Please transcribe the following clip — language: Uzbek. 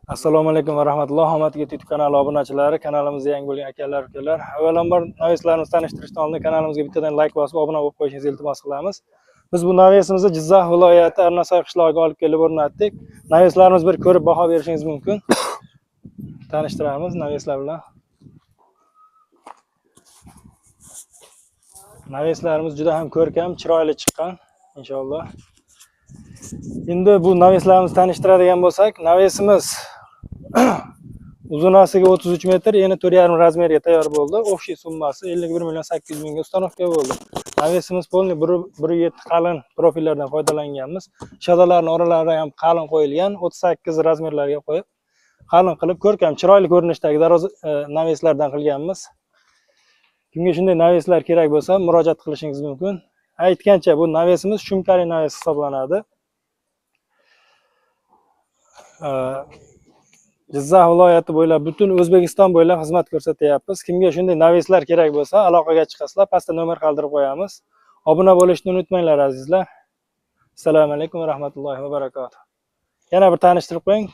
Assalomu alaykum va rahmatulloh. Omad YouTube kanali obunachilari, kanalimizga yangi bo'lgan akalar, ukalar. Avvalambor навес larimizni tanishtirishdan oldin kanalimizga bittadan like bosib obuna bo'lib qo'yishingizni iltimos qilamiz. Biz bu навес imizni Jizzax viloyati Arnasoy qishlog'iga olib kelib o'rnatdik. Навес larimizni bir ko'rib baho berishingiz mumkin. Tanishtiramiz навес lar bilan. Навес larimiz juda ham ko'rkam, chiroyli chiqqan inshaalloh. Endi bu навес larimizni tanishtiradigan bo'lsak, навес imiz uzunasiga 33 metr, eni 4,5 размер ga tayyor bo'ldi. Общий summasi 51 million 800 mingga установка bo'ldi. Навес imiz полный 1,7 qalin profillardan foydalanganmiz. Shadalarning oralari ham qalin qo'yilgan, 38 размер larga qo'yib, qalin qilib ko'rkam, chiroyli ko'rinishdagi daroz навес lardan qilganmiz. Kimga shunday навес lar kerak bo'lsa, murojaat qilishingiz mumkin. Aytgancha, bu навес imiz shumkali навес hisoblanadi. Jizzax viloyati bo'ylab, butun O'zbekiston bo'ylab xizmat ko'rsatyapmiz. Kimga shunday навес lar kerak bo'lsa, aloqaga chiqasizlar, pastda nomer qoldirib qo'yamiz. Obuna bo'lishni unutmanglar azizlar. Assalomu alaykum va rahmatullohi va barakotuh. Yana bir tanishtirib qo'ying.